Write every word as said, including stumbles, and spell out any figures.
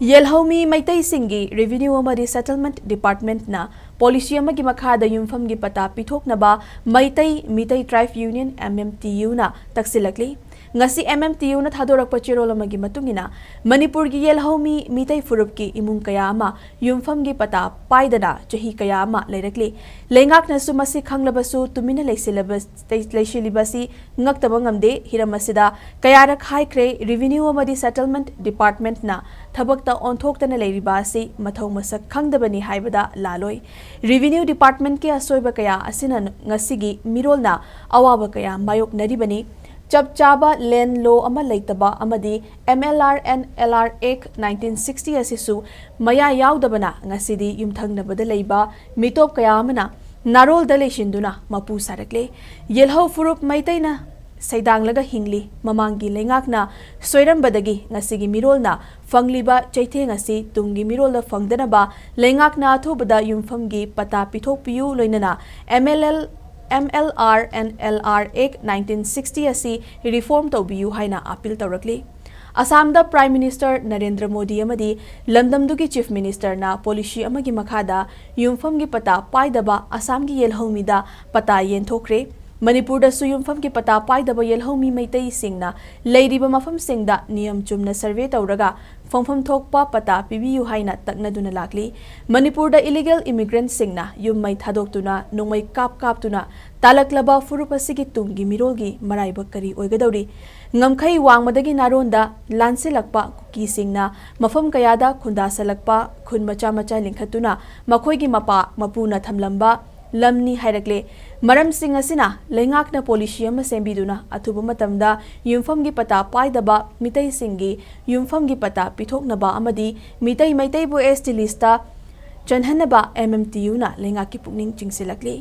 ꯌꯦꯜꯍꯧꯃꯤ ꯃꯩꯇꯩꯁꯤꯡꯒꯤ Revenue ꯑꯃꯗꯤ Settlement Departmentꯅ policy ꯑꯃꯒꯤ ꯃꯈꯥꯗ ꯌꯨꯝꯐꯝꯒꯤ ꯄꯇꯥ ꯄꯤꯊꯣꯛꯅꯕ Meitei, Meitei Tribe Union, M M T Uꯅ ꯇꯛꯁꯤꯜꯂꯛꯂꯤ꯫ ꯉꯁꯤ M M T Uꯅ ꯊꯥꯗꯣꯔꯛꯄ ꯆꯦꯔꯣꯜ ꯑꯃꯒꯤ ꯃꯇꯨꯡ ꯏꯟꯅ, ꯃꯅꯤꯄꯨꯔꯒꯤ ꯌꯦꯜꯍꯧꯃꯤ ꯃꯤꯇꯩ ꯐꯨꯔꯨꯞꯀꯤ ꯏꯃꯨꯡ ꯀꯌꯥ ꯑꯃ ꯌꯨꯝꯐꯝꯒꯤ ꯄꯇꯥ ꯄꯥꯏꯗꯅ ꯆꯍꯤ ꯀꯌꯥ ꯑꯃ ꯂꯩꯔꯛꯂꯤ꯫ ꯂꯩꯉꯥꯛꯅꯁꯨ ꯃꯁꯤ ꯈꯪꯂꯕꯁꯨ ꯇꯨꯃꯤꯟꯅ ꯂꯩꯁꯤꯜꯂꯕ-, ꯂꯩꯁꯤꯜꯂꯤꯕꯁꯤ ꯉꯛꯇꯕ ꯉꯝꯗꯦ꯫ ꯍꯤꯔꯝ ꯑꯁꯤꯗ ꯀꯌꯥꯔꯛ ꯍꯥꯏꯈ꯭ꯔꯦ, Revenue ꯑꯃꯗꯤ Settlement Departmentꯅ ꯊꯕꯛꯇ ꯑꯣꯟꯊꯣꯛꯇꯅ ꯂꯩꯔꯤꯕ ꯑꯁꯤ ꯃꯊꯧ ꯃꯁꯛ ꯈꯪꯗꯕꯅꯤ ꯍꯥꯏꯕꯗ ꯂꯥꯜꯂꯣꯏ꯫ Revenue Departmentꯀꯤ ꯑꯁꯣꯏꯕ ꯀꯌꯥ ꯑꯁꯤꯅ ꯉꯁꯤꯒꯤ ꯃꯤꯔꯣꯜꯅ ꯑꯋꯥꯕ ꯀꯌꯥ ꯃꯥꯌꯣꯛꯅꯔꯤꯕꯅꯤ꯫ ꯆꯞ ꯆꯥꯕ land law ꯑꯃ ꯂꯩꯇꯕ ꯑꯃꯗꯤ M L R and L R Act nineteen sixty ꯑꯁꯤꯁꯨ ꯃꯌꯥ ꯌꯥꯎꯗꯕꯅ ꯉꯁꯤꯗꯤ ꯌꯨꯝꯊꯪꯅꯕꯗ ꯂꯩꯕ ꯃꯤꯇꯣꯞ ꯀꯌꯥ ꯑꯃꯅ ꯅꯥꯔꯣꯜꯗ ꯂꯩꯁꯤꯟꯗꯨꯅ ꯃꯄꯨ ꯁꯥꯔꯛꯂꯦ꯫ ꯌꯦꯜꯍꯧ ꯐꯨꯔꯨꯞ ꯃꯩꯇꯩꯅ ꯁꯩꯗꯥꯡꯂꯒ ꯍꯤꯡꯂꯤ꯫ ꯃꯃꯥꯡꯒꯤ ꯂꯩꯉꯥꯛꯅ ꯁꯣꯏꯔꯝꯕꯗꯒꯤ ꯉꯁꯤꯒꯤ ꯃꯤꯔꯣꯜꯅ ꯐꯪꯂꯤꯕ ꯆꯩꯊꯦꯡ ꯑꯁꯤ ꯇꯨꯡꯒꯤ ꯃꯤꯔꯣꯜꯗ ꯐꯪꯗꯅꯕ ꯂꯩꯉꯥꯛꯅ ꯑꯊꯨꯕꯗ ꯌꯨꯝꯐꯝꯒꯤ ꯄꯇꯥ ꯄꯤꯊꯣꯛꯄꯤꯌꯨ, ꯂꯣꯏꯅꯅ M L L, M L R and L R Act nineteen sixty ꯑꯁꯤ reform ꯇꯧꯕꯤꯌꯨ ꯍꯥꯏꯅ appeal ꯇꯧꯔꯛꯂꯤ꯫ ꯑꯁꯥꯝꯗ Prime Minister Narendra Modi ꯑꯃꯗꯤ ꯂꯝꯗꯝꯗꯨꯒꯤ Chief Ministerꯅ policy ꯑꯃꯒꯤ ꯃꯈꯥꯗ ꯌꯨꯝꯐꯝꯒꯤ ꯄꯇꯥ ꯄꯥꯏꯗꯕ ꯑꯁꯥꯝꯒꯤ ꯌꯦꯜꯍꯧꯃꯤꯗ ꯄꯇꯥ ꯌꯦꯟꯊꯣꯛꯈ꯭ꯔꯦ꯫ ꯃꯅꯤꯄꯨꯔꯗꯁꯨ ꯌꯨꯝꯐꯝꯒꯤ ꯄꯇꯥ ꯄꯥꯏꯗꯕ ꯌꯦꯜꯍꯧꯃꯤ ꯃꯩꯇꯩꯁꯤꯡꯅ ꯂꯩꯔꯤꯕ ꯃꯐꯝꯁꯤꯡꯗ ꯅꯤꯌꯝ ꯆꯨꯝꯅ survey ꯇꯧꯔꯒ ꯐꯪꯐꯝ ꯊꯣꯛꯄ ꯄꯇꯥ ꯄꯤꯕꯤꯌꯨ ꯍꯥꯏꯅ ꯇꯛꯅꯗꯨꯅ ꯂꯥꯛꯂꯤ꯫ ꯃꯅꯤꯄꯨꯔꯗ illegal immigrantꯁꯤꯡꯅ ꯌꯨꯝ ꯃꯩ ꯊꯥꯗꯣꯛꯇꯨꯅ, ꯅꯣꯡꯃꯩ ꯀꯥꯞ ꯀꯥꯞꯇꯨꯅ ꯇꯥꯜꯂꯛꯂꯕ ꯐꯨꯔꯨꯞ ꯑꯁꯤꯒꯤ ꯇꯨꯡꯒꯤ ꯃꯤꯔꯣꯜꯒꯤ ꯃꯔꯥꯏꯕꯛ ꯀꯔꯤ ꯑꯣꯏꯒꯗꯧꯔꯤ? ꯉꯝꯈꯩ ꯋꯥꯡꯃꯗꯒꯤ ꯅꯥꯔꯣꯟꯗ ꯂꯥꯟꯁꯤꯜꯂꯛꯄ ꯀꯨꯀꯤꯁꯤꯡꯅ ꯃꯐꯝ ꯀꯌꯥꯗ ꯈꯨꯟꯗꯥꯁꯜꯂꯛꯄ ꯈꯨꯟ ꯃꯆꯥ ꯃꯆꯥ ꯂꯤꯡꯈꯠꯇꯨꯅ ꯃꯈꯣꯏꯒꯤ ꯃꯄꯥ ꯃꯄꯨꯅ ꯊꯝꯂꯝꯕ ꯂꯝꯅꯤ ꯍꯥꯏꯔꯛꯂꯦ꯫ ꯃꯔꯝꯁꯤꯡ ꯑꯁꯤꯅ ꯂꯩꯉꯥꯛꯅ policy ꯑꯃ ꯁꯦꯝꯕꯤꯗꯨꯅ ꯑꯊꯨꯕ ꯃꯇꯝꯗ ꯌꯨꯝꯐꯝꯒꯤ ꯄꯇꯥ ꯄꯥꯏꯗꯕ ꯃꯤꯇꯩꯁꯤꯡꯒꯤ ꯌꯨꯝꯐꯝꯒꯤ ꯄꯇꯥ ꯄꯤꯊꯣꯛꯅꯕ ꯑꯃꯗꯤ Meitei ꯃꯩꯇꯩꯕꯨ S T listꯇ ꯆꯟꯍꯟꯅꯕ M M T Uꯅ ꯂꯩꯉꯥꯛꯀꯤ ꯄꯨꯛꯅꯤꯡ ꯆꯤꯡꯁꯤꯜꯂꯛꯂꯤ꯫